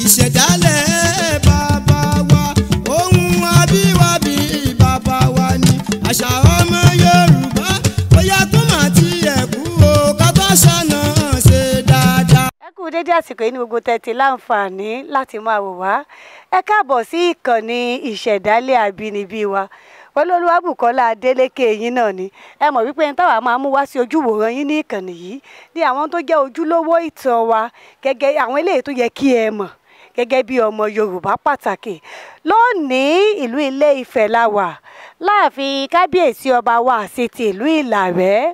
Ìṣẹ̀dálẹ̀ bàbá wa, ohun abíwábí bàbá wa ni. Àṣà ọmọ Yorùbá, bóyá tó máa tiẹ̀ kú o, ká bá ṣàna ṣe dáadáa. Ẹ kú dédé àsìkò yìí ní gbogbo tẹ́tí láǹfààní láti máa wò wá. Ẹ káàbọ̀ sí ìkànnì Ìṣẹ̀dálẹ̀ Àbínibí wa pẹ̀lú Olúwabùkọ́lá Adélékè yín náà ni. Ẹ mọ̀ wípé ní táwa máa mú wá sí ojúwòran yín ní ìkànnì yìí ní àwọn tó jẹ́ ojúlówó ìtàn wa, gẹ́gẹ́ àwọn eléyìí tó yẹ kí ẹ mọ̀ gẹ́gẹ́ bí ọmọ Yorùbá pàtàkì. Lónìí ìlú Ilé Ifẹ̀ la wà láàfin kábíyèsí ọba wa àti ti ìlú Ìlàrẹ́.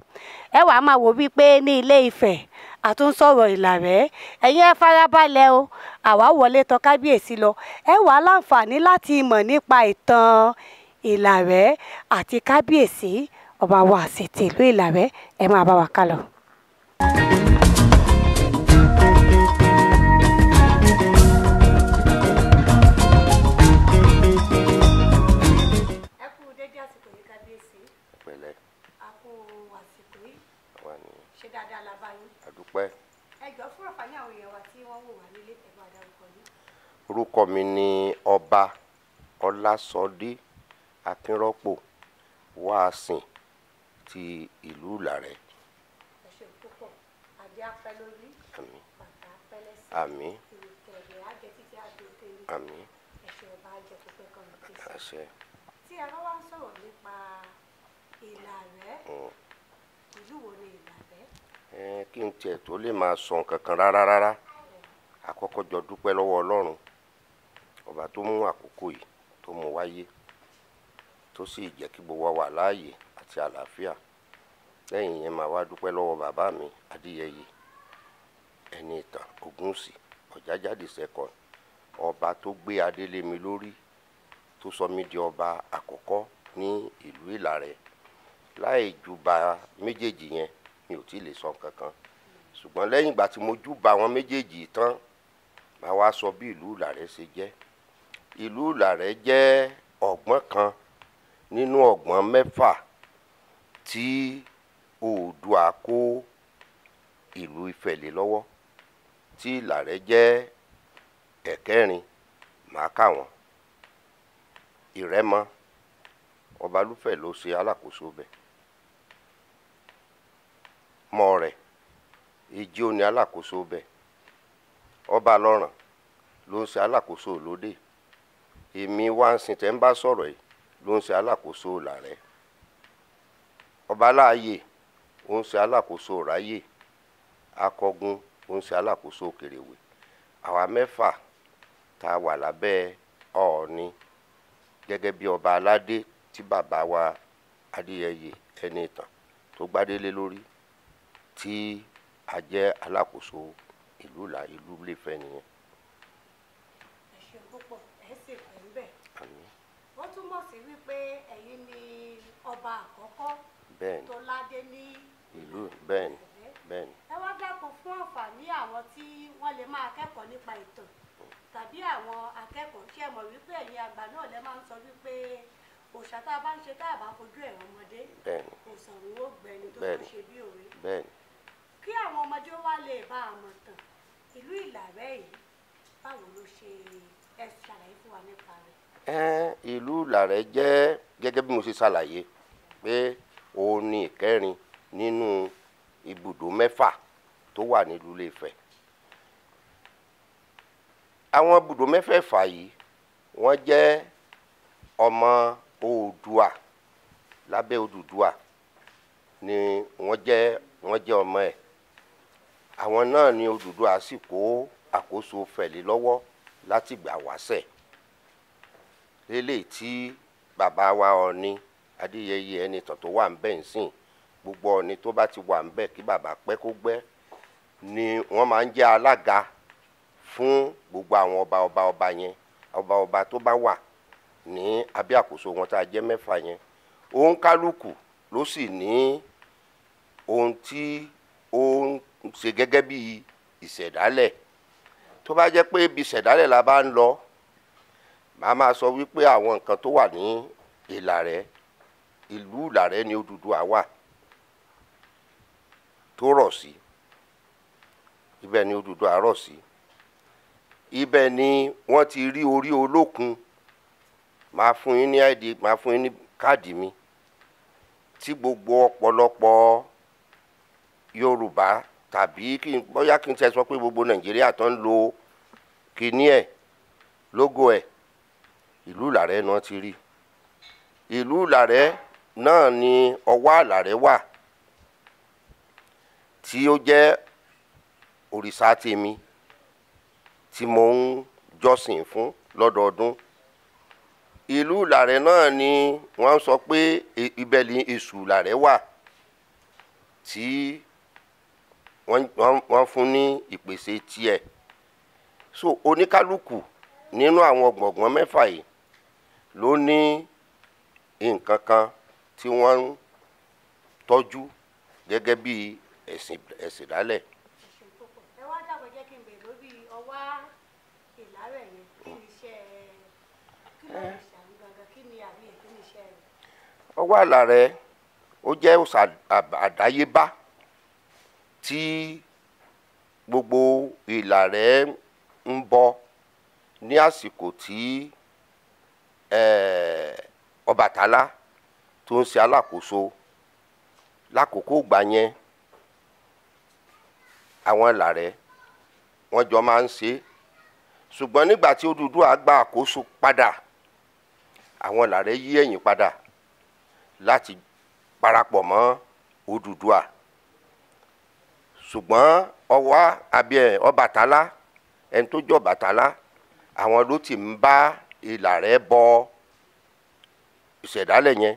Ẹ wàá máa wò wípé ní Ilé Ifẹ̀ àtúnṣọ̀rọ̀ Ìlàrẹ́. Ẹ̀yin ẹ farabalẹ̀ o, àwa wọlé tọ̀ kábíyèsí lọ. Ẹ wàá láǹfààní láti mọ̀ nípa ìtàn Ìlàrẹ́ àti kábíyèsí ọba wa àti ti ìlú Ìlàrẹ́. Ẹ máa bá wa ká lọ. Ẹ kú dédé àsìkò yìí kábíyèsí. Pẹ̀lẹ́. A kú àsìkò yìí. Wà ní. Ṣé dáadáa la bá yín? Àdúpẹ́. Ẹ jọ̀ọ́, fún àǹfààní àwọn èèyàn wa tí wọ́n wò wá nílé, ẹ bá dárúkọ yín. Orúkọ mi ni Ọba Ọlásọdé Akínrọ́pò Wáàsìn ti ìlú Ìlàrẹ́. Ẹ ṣeun púpọ̀. Adé apẹ́ lórí. Àmín. Bàtà apẹ́ lẹ́sẹ̀. Àmín. Ìrùkẹ̀rẹ̀ á jẹ títí á dé òkè ní. Àmín. Ẹ ṣe ọba á jẹ pípẹ́ kan ní tẹ̀sí. Àṣẹ. Tí a bá wá ń sọ̀rọ̀ nípa Ìlàrẹ́, ìlú wo ni Ìlàrẹ́? Ẹ kí n tiẹ̀ tó lè máa sọ nǹkan kan rárá rárá, àkọ́kọ́ jọ dúpẹ́ lọ́wọ́ Ọlọ́run ọba tó mú àkókò yìí tó mú wáyé, tó sì jẹ́ kí gbogbo wa wà láàyè àti àlàáfíà. Lẹ́yìn yẹn, máa wá dúpẹ́ lọ́wọ́ bàbá mi Adéyẹyè ẹni ìtàn Ògúnwùsì Ọ̀jájádé second, ọba tó gbé adé lé mi lórí, tó sọ mí di ọba àkọ́kọ́ ní ìlú Ìlàrẹ́. Láì júbà méjèèjì yẹn, mi ò tí ì lè sọ nǹkan kan, ṣùgbọ́n lẹ́yìn ìgbà tí mo júbà wọn méjèèjì tán, màá wá sọ bí ìlú Ìlàrẹ́ ṣe jẹ́. Ìlú Ìlàrẹ́ jẹ́ ọ̀gbọ́n kan nínú ọ̀gbọ́n mẹ́fà tí Oòduà kó ìlú Ifẹ̀ lé lọ́wọ́, tí Ìlàrẹ́ jẹ́ ẹ̀kẹrin. Màá kà wọ́n: Ìrẹ́mọ, Ọbalúfẹ̀ ló ṣe alákòóso bẹ̀; Mọ̀rẹ̀, Ejò ní alákòóso bẹ̀; Ọbalọ́ràn ló ń ṣe alákòóso Òlódè; èmi wá ń sìn tẹ́ ń bá sọ̀rọ̀ yìí ló ń ṣe alákòóso Ìlàrẹ́; Ọbaláàyè ó ń ṣe alákòóso Ráyè; Akọgun ó ń ṣe alákòóso Kèrèwé. Àwa mẹ́fà tá a wà lábẹ́ Ọọ̀ni gẹ́gẹ́ bí ọba aládé tí bàbá wa Adéyẹyè ẹni ìtàn tó gbádé lé lórí, tí a jẹ́ alákòóso ìlú ìlà ìlú Ilé-Ifẹ̀ nìyẹn. Ẹ ṣeun púpọ̀, ẹ sì pẹ́ ń bẹ̀. Àmín. Ó túmọ̀ sí wípé ẹ̀yin ni ọba àkọ́kọ́ Bẹ́ẹ̀ni. tó ládé ní Ìlú, bẹ́ẹ̀ni, bẹ́ẹ̀ni. Ẹ wá dákun, fún àǹfààní àwọn tí wọ́n lè máa kẹ́kọ̀ọ́ nípa ìtàn tàbí àwọn akẹ́kọ̀ọ́, ṣé ẹ mọ̀ wípé ẹ̀yin àgbà náà lẹ máa ń sọ wípé òòṣà tá a bá ń ṣe tá a bá fojú ẹ̀rọ ọmọdé, Bẹ́ẹ̀ni. òòṣà òun ó gbẹni tó bá Bẹ́ẹ̀ni. ṣe bí òwe. Bẹ́ẹ̀ni. Kí àwọn ọmọdé wá lè bá a mọ̀ tàn ìlú Ìlàrẹ́ yìí, báwo ló ṣe, ẹ ṣàlàyé fún wa nípa rẹ̀. Ẹ́n, ìlú Ìlàrẹ́ jẹ́ gẹ́gẹ́ bí mo ṣe ṣàlàyé pé òun ni ìkẹrin nínú ibùdó mẹ́fà tó wà nílùú Ilé-Ifẹ̀. Àwọn ibùdó mẹ́fẹ̀ẹ̀fà yìí, wọ́n jẹ́ ọmọ Oòduà, lábẹ́ Odùduwà ni wọ́n jẹ́, wọ́n jẹ́ ọmọ ẹ̀. Àwọn náà ni Odùduwà sì kó àkóso Ifẹ̀ lé lọ́wọ́ láti gbà wáṣẹ̀. Eléyìí tí bàbá wa Ọọ̀ni Adéyẹyè ẹni ìtàn tó wà ńbẹ̀ ń sìn, gbogbo Ọọ̀ni tó bá ti wà ńbẹ̀ kí bàbá pẹ́ kó gbẹ́ ni wọ́n máa ń jẹ́ alága fún gbogbo àwọn ọba ọba ọba yẹn, ọba ọba tó bá wà ní abẹ́ àkóso wọn tá a jẹ́ mẹ́fà yẹn. Òǹkálùkù ló sì ní ohun tí ó ń ṣe gẹ́gẹ́ bí ìṣẹ̀dálẹ̀. Tó bá jẹ́ pé ibi ìṣẹ̀dálẹ̀ la bá ń lọ, màá máa sọ wípé àwọn nǹkan tó wà ní Ìlàrẹ́, ìlú Ìlàrẹ́ ni Odùduwà wà tó rọ̀ sí. Ibẹ̀ ni Odùduwà rọ̀ sí. Ibẹ̀ ni wọ́n ti rí orí olókun. Máa fún yín ní ID, máa fún yín ní káàdì mi, tí gbogbo ọ̀pọ̀lọpọ̀ Yorùbá tàbí kí n bóyá kí n tẹ sọ pé gbogbo Nàìjíríà tó ń lo kíní ẹ̀, lógo ẹ̀, ìlú Ìlàrẹ́ náà ti rí. Ìlú Ìlàrẹ́ náà ni Ọwá Ìlàrẹ́ wà, tí ó jẹ́ òrìṣà tèmi tí mo ń jọ́sìn fún lọ́dọọdún. Ìlú Ìlàrẹ́ náà ni wọ́n sọ pé ibẹ̀ ni Èṣù Ìlàrẹ́ wà, tí wọ́n fún ní ìpèsè tiẹ̀. So oníkálukú nínú àwọn ọ̀gbọ̀ngbọ̀n mẹ́fà yìí ló ní nǹkan kan tí wọ́n ń tọ́jú gẹ́gẹ́ bí ẹ̀sìn ìdálẹ̀. Ẹ wá dàgbọ́, jẹ́ kí n bèèrè lórí Ọwá Ìlárẹ̀ yẹn, kí ni iṣẹ́, kí ló ń ṣàmì gangan, kí ni àmì ẹ̀, kí ni iṣẹ́ rẹ̀? Ọwá Ìlárẹ̀ ó jẹ́ òòṣà àdáyébá tí gbogbo Ìlárẹ̀ ń bọ ní àsìkò tí Ọbàtálá tó ń ṣe alákòóso lákòókò ìgbà yẹn. Àwọn Ìlárẹ̀ wọ́n jọ máa ń ṣe, ṣùgbọ́n nígbà tí Odùduwà gba àkóso padà, àwọn Ìlárẹ̀ yí ẹ̀yìn padà láti parapọ̀ mọ́ Odùduwà. Ṣùgbọ́n Ọwá àbí ẹ̀ Ọbàtálá, ẹni tó jẹ́ Ọbàtálá, àwọn ló ti ń bá Ìlárẹ̀ bọ ìṣẹ̀dálẹ̀ yẹn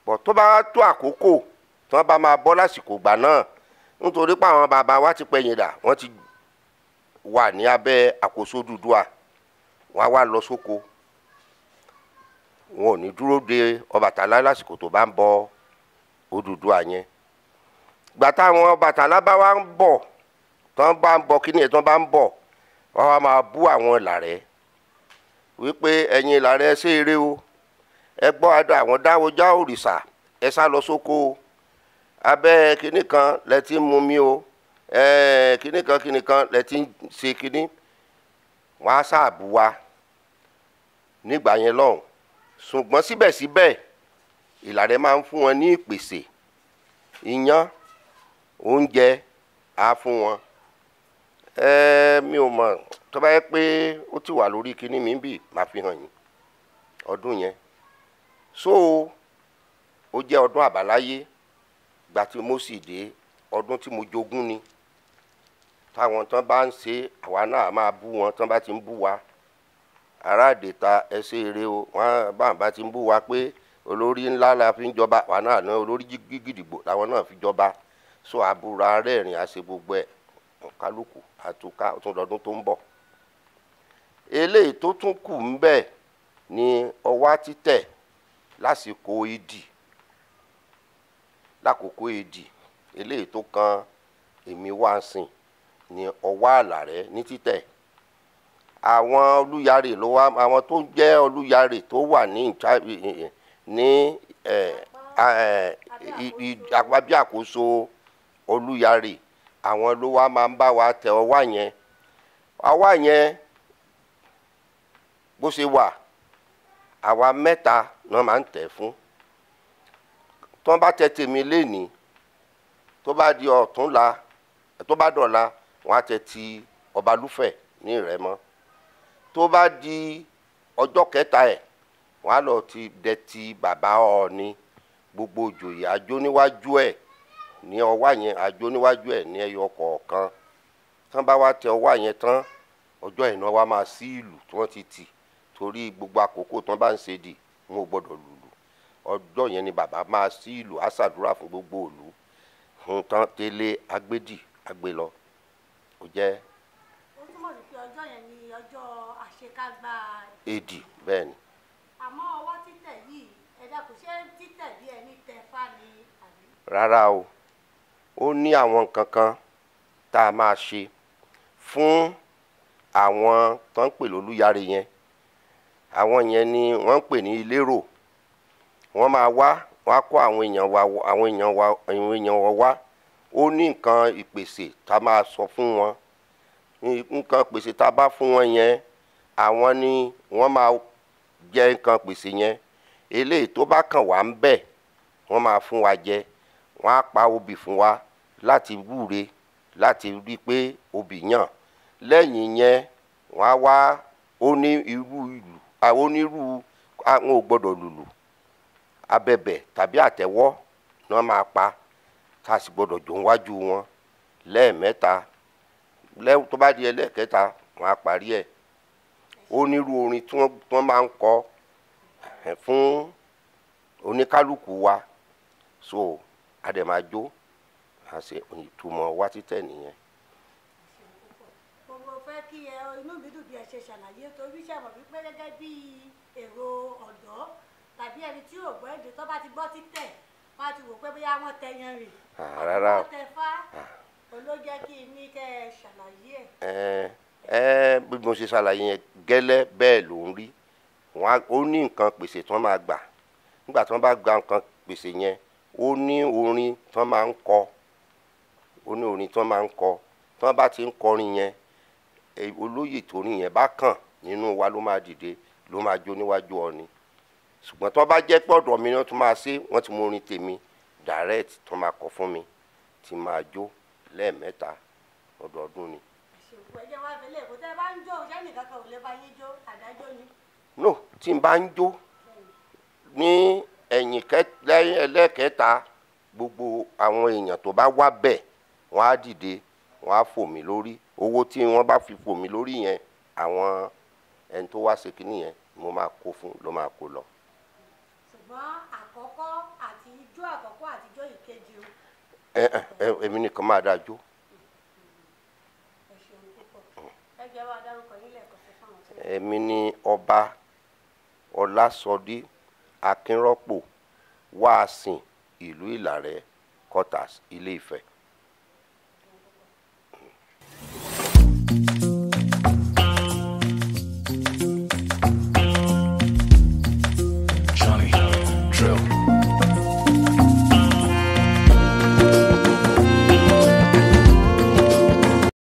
bọ̀. Tó bá tó àkókò tí wọ́n bá máa bọ́ lásìkò ìgbà náà, nítorí pé àwọn bàbá wa ti pẹ̀yìn dà, wọ́n ti wà ní abẹ́ àkóso Odùduwà, wọ́n á wá lọ sóko, wọn ò ní dúró de Ọbàtálá lásìkò tó bá ń bọ Odùduwà yẹn. Gbà táwọn Ọbàtálá bá wá ń bọ̀, tán bá ń bọ kíní ẹ̀, tán bá ń bọ̀, wọ́n wá máa bú àwọn Ìlárẹ̀ wípé ẹ̀yin Ìlárẹ̀ ṣé eré o, ẹ gbọ́ adó àwọn dáwọ́já òrìṣà, ẹ sá lọ sóko o, abẹ́ kíní kan lẹ ti ń mú mi o, ẹ kíní kan kíní kan lẹ ti ń ṣe kíní. Wọ́n á sáàbù wa nígbà yẹn lọ́hùn. Ṣùgbọ́n síbẹ̀síbẹ̀ Ìlárẹ̀ máa ń fún wọn ní ìpèsè iyán, oúnjẹ á fún wọn. Mi ò mọ̀, tó bá yẹ pé ó ti wà lórí kíní mi bí, màá fi hàn yín ọdún yẹn. So ó jẹ́ ọdún àbáláyé gbà tí mo sì dé, ọdún tí mo jogún ni. Táwọn tán bá ń ṣe, àwa náà máa bú wọn tán bá ti ń bú wa. Ará àdèta ẹ ṣe eré o, wọn bá ti ń bú wa pé olórí ńlá la fi ń jọba, àwa náà ní olórí gidigbo làwọn náà fi jọba. So àbúrò arẹ́rìn àṣẹ gbogbo ẹ̀, kálukú àtúká tún lọ́dún tó ń bọ̀. Eléyìí tó tún kù ń bẹ̀ ni ọwá títẹ̀ lásìkò ìdì, lákòókò ìdì. Eléyìí tó kan èmi wá sìn ni Ọwá Ìlárẹ̀ ní títẹ̀. Àwọn Olúyarè ló wá, àwọn tó jẹ́ Olúyarè tó wà ní ní àbí àkóso Olúyarè, àwọn ló wá máa ń bá wa tẹ ọwá yẹn. Ọwá yẹn bó ṣe wà, àwa mẹ́ta náà máa ń tẹ̀ fún. Tí wọ́n bá tẹ tèmi lénìí, tó bá di ọ̀túnla, tó bá dọ̀la, wọ́n á tẹ ti Ọbalúfẹ̀ ní Ìrẹ́mọ. Tó bá di ọjọ́ kẹta ẹ̀, wọ́n á lọ ti dẹ ti bàbá Ọọ̀ni. Gbogbo ìjòyè àjò níwájú ẹ̀ ní ọwá yẹn, àjò níwájú ẹ̀ ní ẹyọ kọ̀ọ̀kan. Tí wọ́n bá wá tẹ ọwá yẹn tán, ọjọ́ ìná wa máa sí ìlú tí wọ́n ti tì, torí gbogbo àkókò tí wọ́n bá ń ṣe dì, wọn ò gbọ́dọ̀ lùlù. Ọjọ́ yẹn ni bàbá máa sí ìlú, á ṣàdúrà fún gbogbo ìlú hun tán, tẹ́lẹ̀ agbédì agbé lọ. Ó jẹ́. Ó túmọ̀ sí pé ọjọ́ yẹn ni ọjọ́ àṣekágbá èdì, bẹ́ẹ̀ ni. Àmọ́ ọwọ́ títẹ̀ yìí, ẹ dákun, ṣé títẹ̀ bí ẹni tẹ fá ni àbí? Rárá o, ó ní àwọn nǹkan kan tá a máa ṣe fún àwọn tó ń pè lólúyàrá yẹn. Àwọn yẹn ni wọ́n ń pè ní ilérò. Wọ́n máa wá, wọ́n á kó àwọn èèyàn wa, àwọn èèyàn wa, àwọn èèyàn wọn wá. Ó ní nǹkan ìpèsè tá a máa sọ fún wọn. Nǹkan pèsè tá a bá fún wọn yẹn, àwọn ni wọ́n máa jẹ nǹkan pèsè yẹn. Eléyìí tó bá kàn wá ń bẹ̀, wọ́n máa fún wa jẹ. Wọ́n á pa obì fún wa láti wúre, láti rí pé obì yàn. Lẹ́yìn yẹn, wọ́n á wá ó ní irú ìlù, àwọn onírú àwọn ò gbọ́dọ̀ lùlù. Abẹ̀bẹ̀ tàbí àtẹ́wọ́ ni wọ́n máa pa, tá a sì gbọ́dọ̀ jó níwájú wọn lẹ́ẹ̀mẹ́ta. Tó bá di ẹlẹ́ẹ̀kẹta, wọ́n á parí ẹ̀. Onírú orin tí wọ́n máa ń kọ fún oníkálukú wa. So a dẹ̀ máa jó, a ṣe ìtumọ̀ wá títẹ̀ nìyẹn. Mo fẹ́ kí ẹ, inú mi dùn bí ẹ ṣe ṣàlàyé, torí ṣe mọ̀ wípé gẹ́gẹ́ bí èrò ọ̀dọ́ tàbí ẹni tí ò gbọ́ èdè, tó bá ti gbọ́ títẹ̀, wọ́n á ti wò pé bóyá wọ́n tẹ yanrìn Ah, rárá. wọ́n tẹ fá, ló jẹ́ kí n ní kẹ́ ẹ ṣàlàyé ẹ̀. Ẹ ẹ, bí mo ṣe ṣàlàyé yẹn gẹ́lẹ́ bẹ́ẹ̀ ló ń rí. Ó ní nǹkan pèsè tí wọ́n máa gbà. Nígbà tí wọ́n bá gba nǹkan pèsè yẹn, ó ní orin tí wọ́n máa ń kọ, ó ní orin tí wọ́n máa ń kọ. Tí wọ́n bá ti ń kọrin yẹn, olóyè torin yẹn bá kàn nínú wa ló máa dìde, ló máa jó níwájú Ọọ̀ni. Ṣùgbọ́n tí wọ́n bá jẹ́ pé ọ̀dọ̀ mi ni wọ́n tún máa ṣe, wọ́n ti mú orin tèmi direct tí wọ́n máa kọ fún mi, tí máa jó lẹ́ẹ̀mẹ́ta ọdọọdún ni. Ṣèkú ẹ jẹ́ wá fi léèkó tẹ́ ẹ bá ń jó, ṣé nìkan kan ò lè bá yín jó, àdájọ́ ni? No, tí n bá ń jó ní ẹ̀yìn lẹ́yìn ẹlẹ́kẹta, gbogbo àwọn èèyàn tó bá wá bẹ̀, wọ́n á dìde, wọ́n á fò mí lórí. Owó tí wọ́n bá fi fò mí lórí yẹn, àwọn ẹni tó wá ṣe kínní yẹn, mo máa kó fún, ló máa kó lọ. Ṣùgbọ́n àkọ́kọ́ àti ijó àkọ́kọ́ àti ijó ìkejì o? Ẹ ẹ, èmi nìkan máa dá jó. Ẹ ṣeun púpọ̀. Ẹ jẹ́ wá dárúkọ yín lẹ́ẹ̀kan sí fáwọn tó. Èmi ni Ọba Ọlásọdí Akínrọ́pò, Wáàsìn ìlú Ìlàrẹ́ quarters, Ilé Ifẹ̀.